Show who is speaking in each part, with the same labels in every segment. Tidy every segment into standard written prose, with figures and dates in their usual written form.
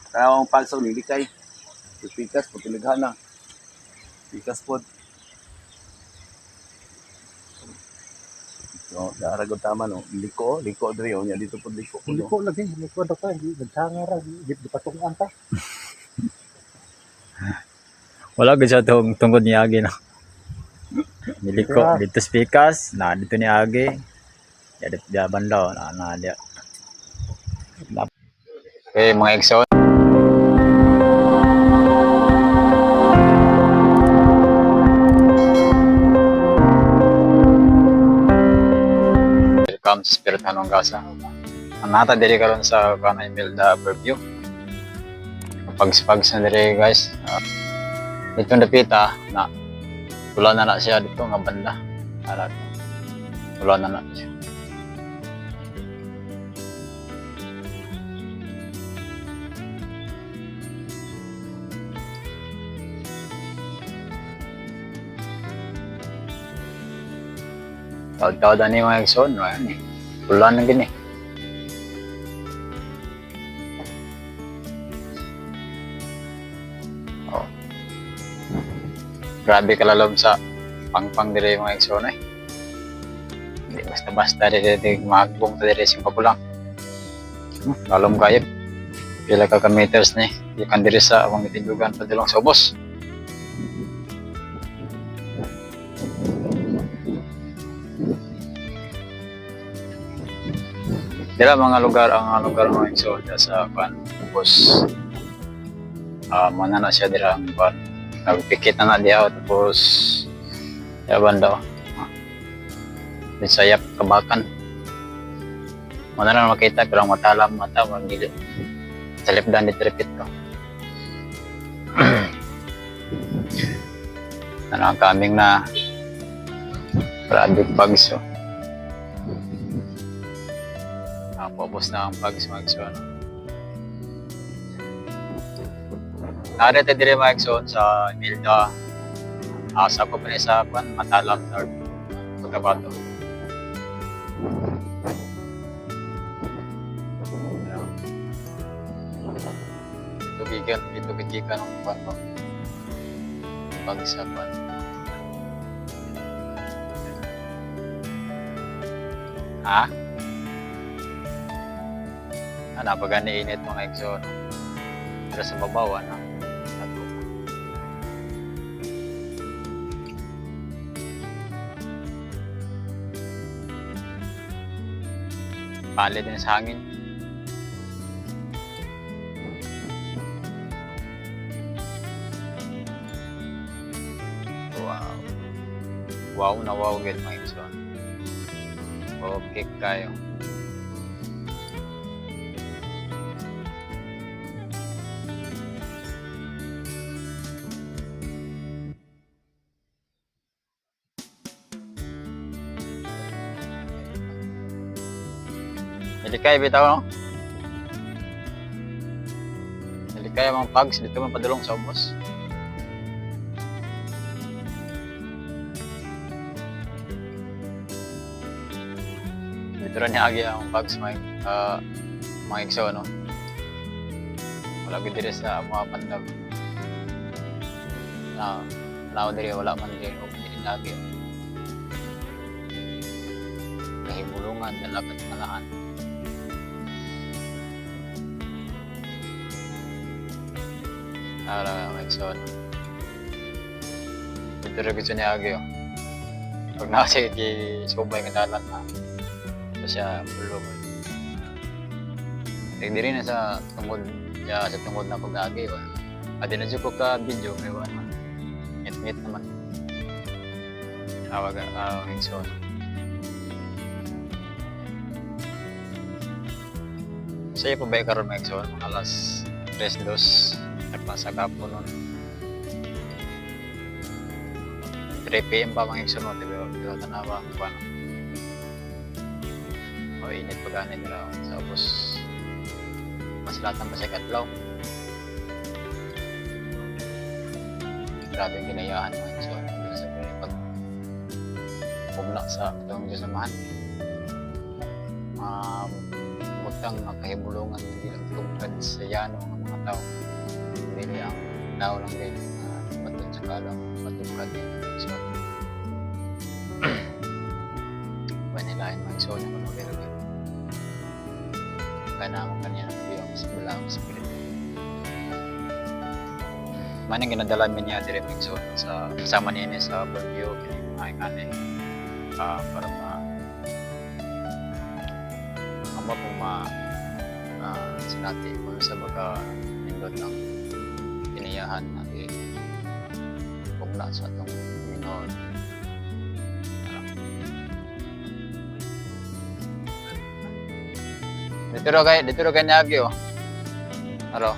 Speaker 1: Kaya ang pagsaw ni likay. Pikas po tilighana. Pikas po. No, dara gud tama no. Liko, liko diri oh, nya dito pud liko.
Speaker 2: Kung liko lagi, liko daw ka, nagsanga ra, di patungan ta.
Speaker 3: Wala gud siya tong tungkod ni Agi no. Niliko
Speaker 2: Kaya-
Speaker 3: dito sa pikas, na dito ni Agi. Ya dito dia bandaw na na dia. Okay, mga igsoon. Welcome sa Spirit Hanong Gasa. Ang nata diri karon sa kanay Imelda Overview. Pags-pags na diri guys. Dito napita na wala na na siya dito nga banda. Ara. Wala na na siya. Taod-taod ani mga igsoon, no? Ayan eh. Wala na gini. Oh. Grabe kalalom sa pangpang dire mga igsoon eh. Hindi basta-basta dire dire magbong ta dire sing papulang. Lalom kayo. Pila ka ka meters ni. Ikan dire sa akong gitindugan padulong sa ubos. Dira mga lugar ang mga lugar mga igsoon dira sa kan ubos. Ah, mana na siya dira ang kan. Nagpikit na na diha tapos yaban daw. Bisayap kabakan. Mana na makita pero ang matalam mata magili. Sa lipdan dito repeat ko. Ano ang kaming na grabe bugs oh. Nakapobos na ang bugs mga igsoon. Narito dire mga igsoon sa Imelda. Asa ko pa ni sa kwan, Matalam North, Cotabato. Ito gikan, ito gikan ang kwan ko. Bugs sa kwan. Ha? Ano, pag init mga igsoon. Pero sa babaw, ano? Ato. Pali din sa hangin. Wow. Wow na wow gid mga igsoon. Okay kayo. Ilikay bitaw no? Ilikay ang mga pags dito man padulong sa ubos. Dito rin niagi ang pags mga mga igso no. Wala gud diri sa mga pandag. Na wala diri wala man diri og diri lagi. Kahibulungan dalapat malaan. Ara, mga Dito rin gusto niya agi, oh. Pag nasa gi subay nga dalan na. Ito siya bulong. Hindi rin na sa tungod ya, sa tungod na pag agi oh. Adi na jud ko ka video kay wa man. Ngit-ngit naman. Tawag ah igsoon. Saya pa ba karon mga igsoon? Mga alas 3:02 Takpan sa kapo nun. 3 PM pa mga igsoon mo, diba? Diba tanawa, kung ano. O init pa gani nila. Tapos, mas lahat ng basig adlaw. Grabe yung ginayahan mga igsoon. Dito sa pag pugna sa itong Diyos samahan. butang nga kahibulungan dili lang tungkad sa yano nga mga tao. Dili ang tao lang gay baton sa kalam, patungkad din ang igsoon. Panilain mga igsoon ang mga pero kana mo kaniya ang sa balaang spirit. Man ang ginadala mi niya dire mga igsoon sa kasama niya sa Baguio kini mga ingani para ma amo pong ma sinati kung sa baka nindot ang kiniyahan na pugna sa atong Ginoo. Dito ro kay niagi oh. Aro.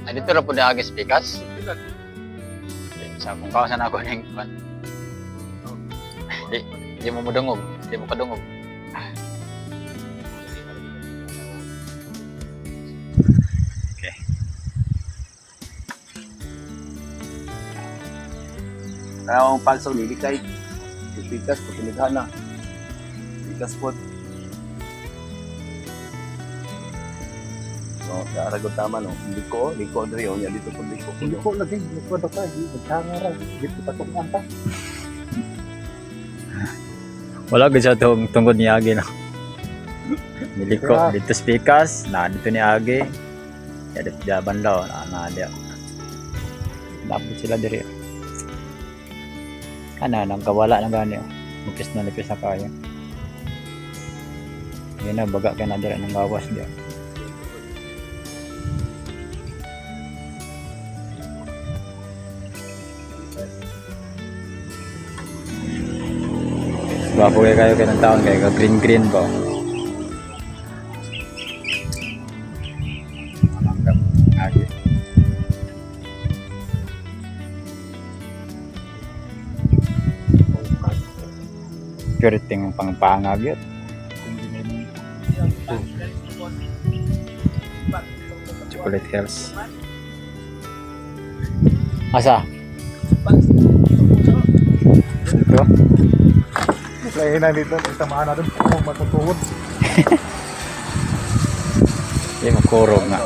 Speaker 3: Ay dito ro po niagi sa pikas. Sa kung kawasan ako ning kwan. Di di mo modungog, di mo kadungog. Okay.
Speaker 1: Kaya ang palso ni Likay. Pikas, papilighan na. Pikas po. No, kaaragot tama no. Liko, liko diri oh, nya dito pud liko.
Speaker 2: Liko lagi, liko pa, nagsanga ra, gipatungan pa.
Speaker 3: Wala gud sa tong tungod ni Agi no. Niliko dito sa pikas, na dito ni Agi. Ya dito di bandaw na na dia. Dapat sila diri. Ana nang kawala na gani oh. Nipis na nipis na kayo. Yan na baga kay na diri nang gawas dia. Gwapo kay kayo kay ng taon kay ka green green ba. Langgam. Agi. Puriting pangpangag yun. Chocolate Hills. Asa? Dito?
Speaker 2: Lain na dito, tamaan natin kung matutuwod.
Speaker 3: Hindi, makurog nga.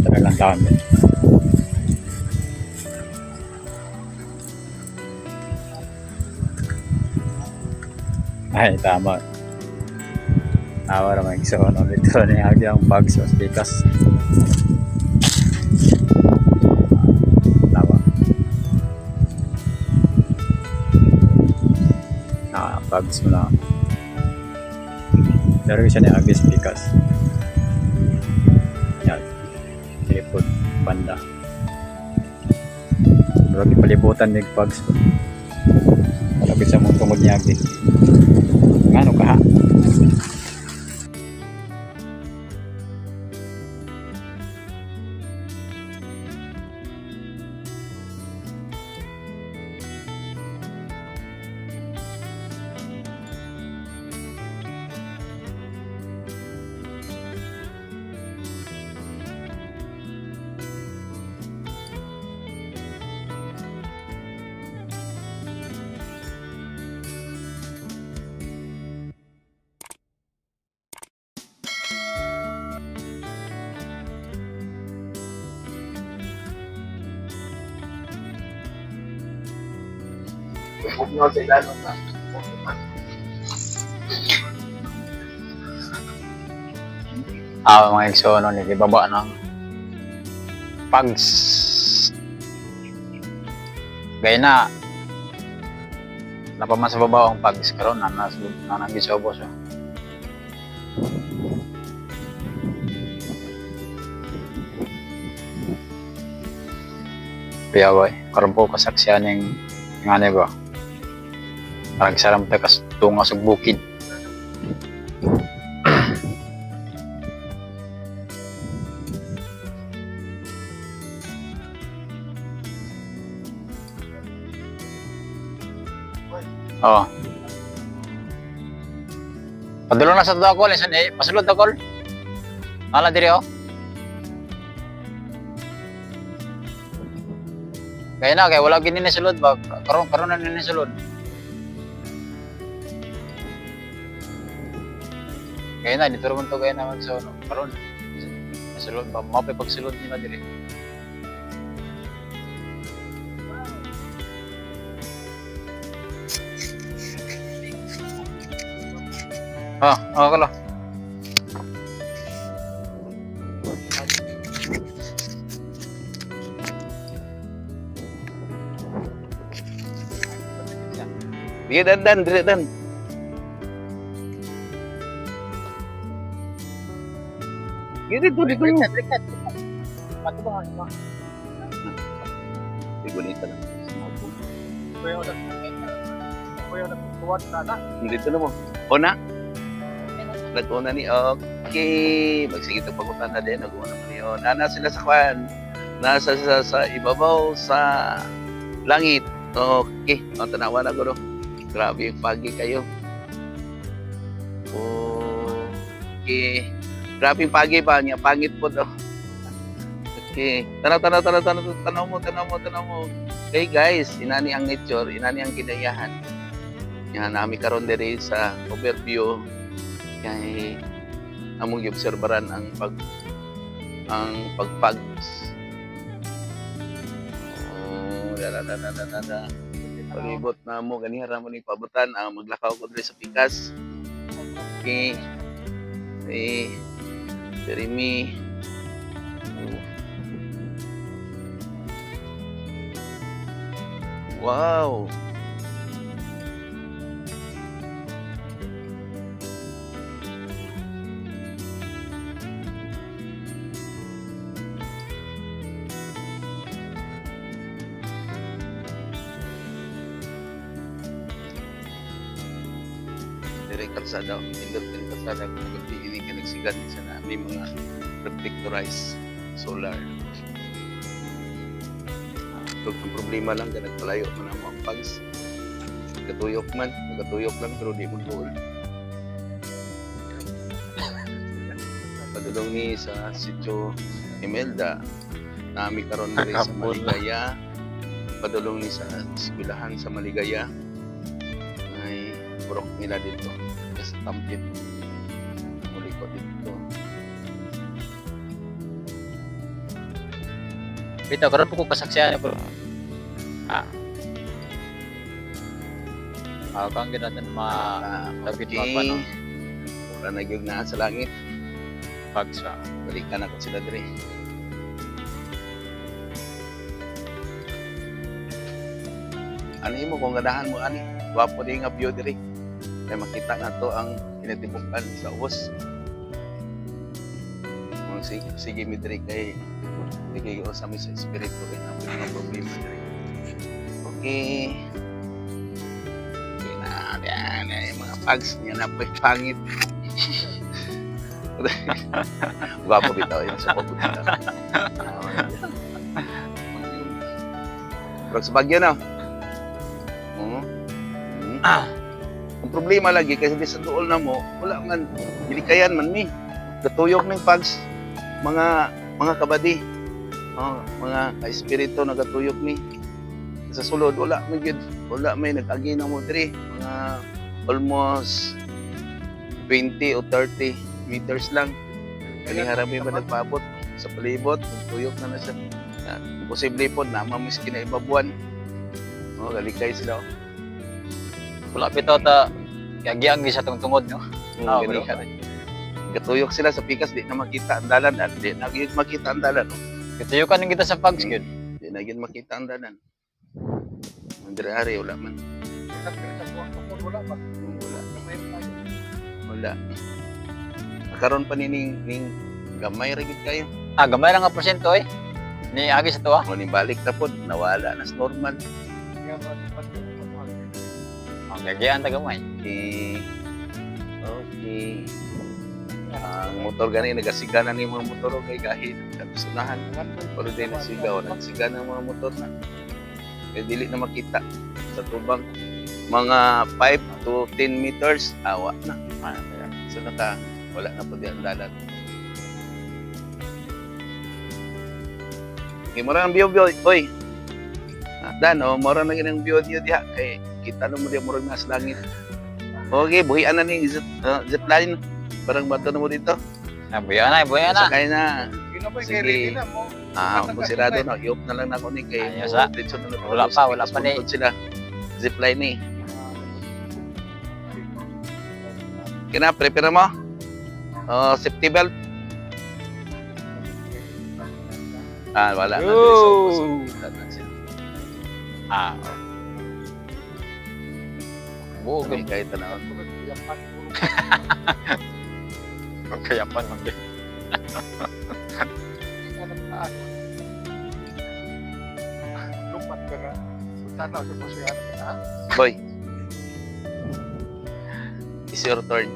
Speaker 3: Tara lang taon din. Ay, tama. Tama naman. So, ano, dito ni Agi ang bags o pikas. Tama. Ah, bags mo na. Pero siya ni Agi sa pikas. Yan. Tripod, banda. Pero palibutan ni bags po. Wala sa mong tungod ni Agi. Ngano ka ha? Ah, mga igsoon, no, ibaba ng pags. Gaya na, napaman sa baba ang pags karon na nas na nang gisobos. Oh. Piyaway, karon po kasaksiyan ning ngani ba? Parang saram ta kas tunga sa bukid. Oh. Padulong na sa dakol, isan eh, pasulod dakol. Ala diri oh. Kaya na, kaya wala gini ni sulod ba? Karon karon na ni sulod. Kaya na dito man to kaya na mag so karon. Sulod ba mapay pagsulod nila diri. Ah, okay lang.
Speaker 1: Sige, dan, dan, dire, dan. Sige, dito, dito.
Speaker 2: Pato ba nga?
Speaker 1: Sige, na.
Speaker 2: Kuya wala. Kuya wala tuwad na na.
Speaker 1: Dito na mo. Una? Nag-una ni, okay. Magsige ito pagutan na din. Nag-una mo niyo. Nana sila sa kwan. Nasa sa ibabaw sa langit. Okay. Ang tanawa na gulo. Grabe yung pagi kayo. Okay. Grabe yung pagi pa niya. Pangit po to. Okay. Tanaw, tanaw, tanaw, tanaw, tanaw mo, tanaw mo, tanaw mo. Okay guys, inani ang nature, inani ang kinayahan. Yan, nami karon diri sa overview kay among giobserbaran ang pagpags. Oh, da da da da da da, da. Palibot na mo ganiha ra mo ni pabutan ang maglakaw ko diri sa pikas. Okay. Eh, diri mi. Oh. Wow. Dire kalsada, pindot din kalsada kung gabi ini ka nagsigan sa na may mga reflectorized solar. Ito ang problema lang kay nagpalayo man ang mga pags. Nagkatuyok man, nagkatuyok lang pero di mo duol. Padulong ni sa sitio Imelda, nami karon diri sa
Speaker 3: Kakapol.
Speaker 1: Maligaya. Padulong ni sa eskwelahan sa Maligaya. Ay burok nila dito sa tampit. Muli ko dito.
Speaker 3: Bitaw karon po ko kasaksihan bro. Ah. Ah, kang ginatan ma
Speaker 1: Ah,
Speaker 3: David
Speaker 1: okay.
Speaker 3: Magpa, no?
Speaker 1: Wala na gyud na sa langit.
Speaker 3: pags ba.
Speaker 1: Balikan ako sila dire. Ano mo kung ganahan mo ani? Gwapo di nga view dire. Kay makita na to ang kinatibukan sa ubos. Kung sige, sige mi dire kay sige sa mi sa espiritu kay na mga problema dire. Okay. Okay na, yan, yan, yung mga pags niya na po pangit. Gwapo bitaw yun sa papunta. Pero sa Baguio na. Ang problema lagi kasi di sa duol na mo, wala man gilikayan man mi. Gatuyok ning pags mga mga kabadi. Oh, mga ka-espiritu nagatuyok ni. Sa sulod wala man gyud, wala may nag-agi na mo diri mga almost 20 o 30 meters lang. Kani harami ba nagpaabot sa palibot, nagtuyok na na siya. Na, imposible po na mamiss kinaibabuan. Oh, galikay sila. Oh.
Speaker 3: Wala bitaw ta yagyang sa tong tungod no. Ah,
Speaker 1: Gani
Speaker 3: bro.
Speaker 1: ka rin. Gatuyok sila sa pikas, di na makita ang dalan. Ah, di na gyud makita ang dalan. Oh.
Speaker 3: Gituyukan kita sa pags gyud.
Speaker 1: Di na gyud makita ang dalan. Ang dire ari wala man.
Speaker 2: Wala ba?
Speaker 1: Wala.
Speaker 2: Mayroon tayo.
Speaker 1: Wala. Karon pa ni ning, ning gamay ra gyud kayo.
Speaker 3: Ah, gamay lang nga porsyento eh. Ni agi sa tuwa.
Speaker 1: Mo ni balik na pod, nawala na sa normal.
Speaker 2: Kaya ba, pag-
Speaker 3: Ang gagayaan ta gamay.
Speaker 1: Okay. Okay. Ang motor gani nagasiga na ni mga motor kay gahit katusunahan. Pero di nasigaw, nagsiga na ang mga motor na. Kaya dili na makita sa tubang mga 5 to 10 meters awa na.
Speaker 3: Ah,
Speaker 1: So naka wala na po di ang dalan. Okay, mura ang view view, oy. Ah, Dan, oh, mura na ginang view niyo diha kay kita na mo diha murag nasa langit. Okay, buhian na ning zip, zip line. Parang bato na mo dito.
Speaker 3: Ah, buya na, buya na.
Speaker 1: Sakay na.
Speaker 2: Gino ba
Speaker 1: Sige.
Speaker 2: kay ready na mo?
Speaker 1: Ah, kung sirado na, i-off na lang nako ni kay
Speaker 3: Ayos, ah.
Speaker 1: Diretso na lang.
Speaker 3: Wala pa, wala pa ni.
Speaker 1: Puntod sila. Zipline ni. Kina, prepare mo. Oh, safety belt. Ah, wala na.
Speaker 3: Yo!
Speaker 1: Wala na sila.
Speaker 3: Ah. Oh. Buo
Speaker 1: Kami kahit tanaw.
Speaker 3: Kayapan man gyud.
Speaker 2: Lupat ka na. Tanaw sa posihan ka na.
Speaker 1: Boy. It's your turn.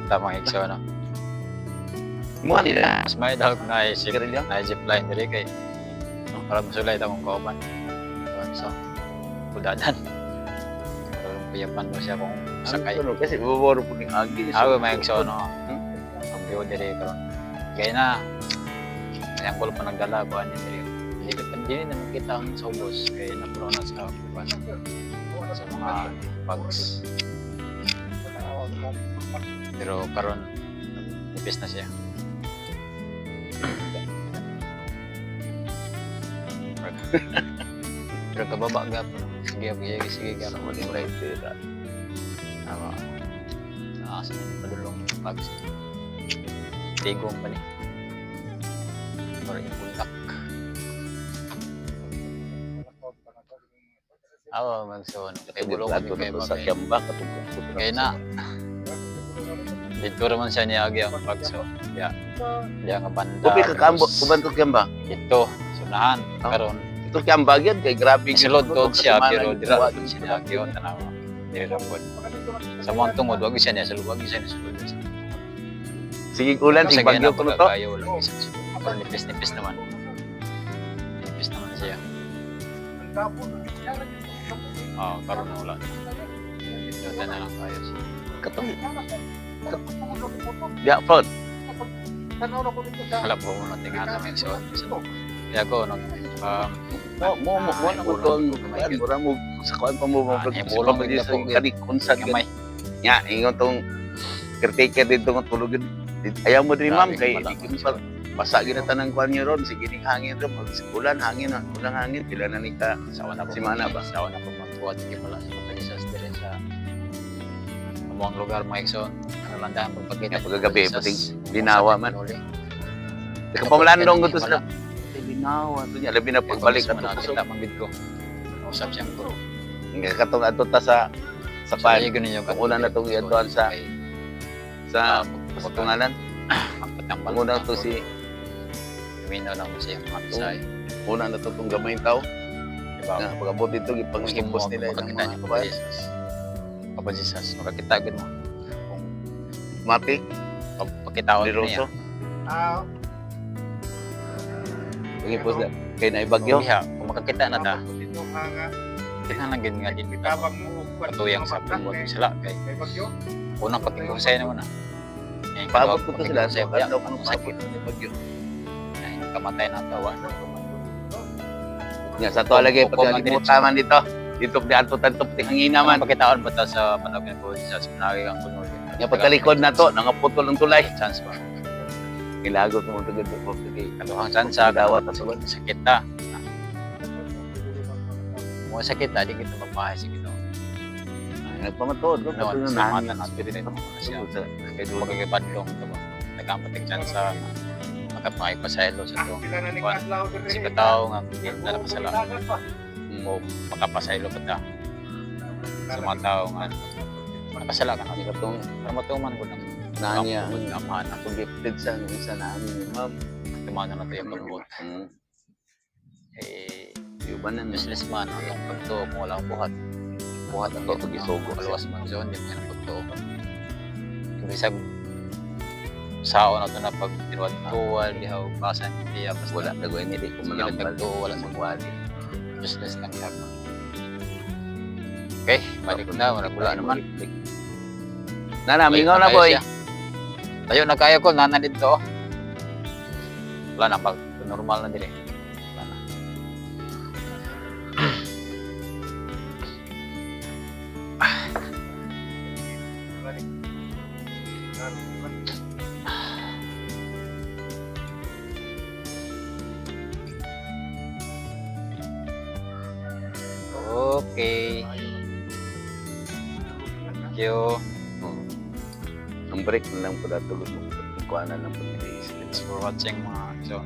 Speaker 3: Tamang ikso no.
Speaker 1: Mo nila.
Speaker 3: Mas may dahog na isip
Speaker 1: Sigarilyo?
Speaker 3: na zipline diri kay para masulay tamong kauban. So, kudadan. Pero kuyapan mo siya kung sakay.
Speaker 1: Ano, kasi buboro po ni Agi.
Speaker 3: Ako may ikso no.
Speaker 1: Hmm?
Speaker 3: Ang view diri karon. Kaya na kaya ang pa nagdala ba ni diri. Hindi ko hindi na makita ang sobos kay napuno na sa kuwan sa mga bugs. Pero karon nipis na siya. Pero kababa gapon. Sige, sige, sige,
Speaker 1: Sa
Speaker 3: gapon.
Speaker 1: maling right tira.
Speaker 3: Tama. Asa na yung padulong bugs. Tigong pa ni. Pero ibulak. Awa, magsuon. Kay bulong
Speaker 1: Plato
Speaker 3: kami kay
Speaker 1: na to sa
Speaker 3: bakay.
Speaker 1: Kiamba, katugtog ko
Speaker 3: Kay na. Dito raman siya niagi ang pagso. Ya. Diya nga banda.
Speaker 1: Ubi ka kambo,
Speaker 3: Tapos
Speaker 1: uban to Kiamba.
Speaker 3: Dito, sunahan.
Speaker 1: Ah.
Speaker 3: Karon
Speaker 1: Ito Kiamba gyud kay grabe.
Speaker 3: Isulod
Speaker 1: gyud
Speaker 3: to siya
Speaker 1: kasimana
Speaker 3: pero
Speaker 1: gyud,
Speaker 3: dira
Speaker 1: wa
Speaker 3: po siya niagi ang tanawa. Dira ra pod. Sa mga tungod wag siya niya sulod, wag siya niya sulod.
Speaker 1: Sige ulan, sige
Speaker 3: Sa
Speaker 1: bagyo
Speaker 3: gana
Speaker 1: ko to.
Speaker 3: pagkakayo lang isang sulod. Pero nipis-nipis naman. Nipis naman siya. Oh, karon na wala. Dito na lang kayo siya.
Speaker 1: Katong ya pod.
Speaker 3: Wala po mo natin nga namin so. Kaya ko nag
Speaker 1: Mo mo mo mo na mo to ang kuan, mura mo sa kuan pa mo
Speaker 3: Ah,
Speaker 1: mo
Speaker 3: eh, bulong
Speaker 1: sa
Speaker 3: gid na po, gid.
Speaker 1: kani kunsa gyud.
Speaker 3: gamay.
Speaker 1: Nya ingon tong caretaker dito nga tulog gyud. Ayaw mo diri ma'am
Speaker 3: Grabe,
Speaker 1: kay
Speaker 3: wala.
Speaker 1: di gyud pa basa gyud na tanang kuan niyo ron sige ning hangin ron mag ulan hangin na ulang hangin pila na ni ka
Speaker 3: Sawa na po.
Speaker 1: Simana ba?
Speaker 3: Sawa na po magbuhat kay wala sa pag-isas dire sa amuang lugar mga igsoon. Ano lang dahil pagpagkita.
Speaker 1: Nga, pagkagabi, puting linawa man. Kapamalandong ko to sila. Ay, linawa to niya labi na pagbalik
Speaker 3: Pagbalik
Speaker 1: ato
Speaker 3: ato
Speaker 1: kusog.
Speaker 3: kita manggid ko. Usap siyang ko.
Speaker 1: Nga katong ato ta sa sa
Speaker 3: Sa
Speaker 1: pan
Speaker 3: ganun yung
Speaker 1: Ang una na tong iadtuan sa sa tungalan. Ang una to si
Speaker 3: Minaw lang mo siya mga Bisaya.
Speaker 1: una na to tong gamay tao.
Speaker 3: Diba?
Speaker 1: Nga pag-abot dito
Speaker 3: Gusto mo
Speaker 1: gipang-impose nila ilang
Speaker 3: makakita
Speaker 1: mga
Speaker 3: niyo
Speaker 1: kuan.
Speaker 3: Papa Jesus. Papa Jesus, makakita gud mo. Kung
Speaker 1: Mati,
Speaker 3: pagkitaon
Speaker 1: ni
Speaker 3: niya.
Speaker 1: Rosso.
Speaker 2: Ah,
Speaker 1: Pag-impose na kay na ibagyo.
Speaker 3: Kung diha, kung makakita na ta,
Speaker 2: nga
Speaker 3: kinahanglan gid nga din kita
Speaker 2: tabang mo
Speaker 3: katuyang sa pagbuhat sila kay
Speaker 2: Kay bagyo.
Speaker 3: unang pakighusay naman na. Eh,
Speaker 1: Paabot ko to sila.
Speaker 3: Pakighusay
Speaker 1: So,
Speaker 3: ba?
Speaker 1: adlaw ko
Speaker 3: Ang
Speaker 1: paabot
Speaker 3: sakit
Speaker 1: na bagyo.
Speaker 3: na kamatay na tawa.
Speaker 1: Nya sa to lagi
Speaker 3: Hukom
Speaker 1: pati
Speaker 3: lang diretso.
Speaker 1: limutan man dito. Dito di ato tanto pati hangina man.
Speaker 3: Man pakitaon ba ta sa panahon ni Papa Jesus managi ang kuno.
Speaker 1: Nya pagkalikod na to nangaputol ang tulay.
Speaker 3: Chance ba?
Speaker 1: Ilagot mo tugod ko kay
Speaker 3: Kaduhang chance sa
Speaker 1: Dawat ta sulod.
Speaker 3: sakit ta. Mo sakit ta di kita mapahay sa Ginoo.
Speaker 1: Nagpamatuod ko
Speaker 3: No,
Speaker 1: kato
Speaker 3: sa
Speaker 1: na
Speaker 3: mata natin
Speaker 1: espiritu.
Speaker 3: siya.
Speaker 1: Sa kay dulo.
Speaker 3: Magkakibadlong to ba? Nagkamatag chance sa makapakipasaylo sa to.
Speaker 2: Sila na ni
Speaker 3: Kuan.
Speaker 2: Adlaw dire.
Speaker 3: Si kataw nga hindi na nakasala
Speaker 1: Mm.
Speaker 3: o makapasaylo pa ta sa mga tao nga nakasala ka na.
Speaker 1: Nya katong
Speaker 3: Para matuman ko ng
Speaker 1: nanya
Speaker 3: ang amahan
Speaker 1: ako gifted sa nung isa namin ni ma'am.
Speaker 3: Tumanan na to yung pagbuot. Eh,
Speaker 1: Yuban na
Speaker 3: useless man ang atong pagtuo kung wala akong buhat. Buhat ang
Speaker 1: Ito, pag-isugo.
Speaker 3: Kaluwas man zone, di mo ang pagtuo. Bisag sao na to na pag tinuwad-tuwal, dihaw, basan, hindi, basta
Speaker 1: Wala dagoy ni di ko
Speaker 3: Sige,
Speaker 1: manambal.
Speaker 3: nagtuo, wala sa
Speaker 1: magwali.
Speaker 3: Useless lang siya. Okay, balik na, wala wala naman.
Speaker 1: Nana,
Speaker 3: Tayo
Speaker 1: mingaw na
Speaker 3: kayo
Speaker 1: boy.
Speaker 3: siya. Tayo na kayo ko, nana dito. Wala na, back to normal na dire. Wala na. Okay. Thank you.
Speaker 1: Ang break na lang po dato. Kuha na lang po ni
Speaker 3: Thanks for watching, mga so.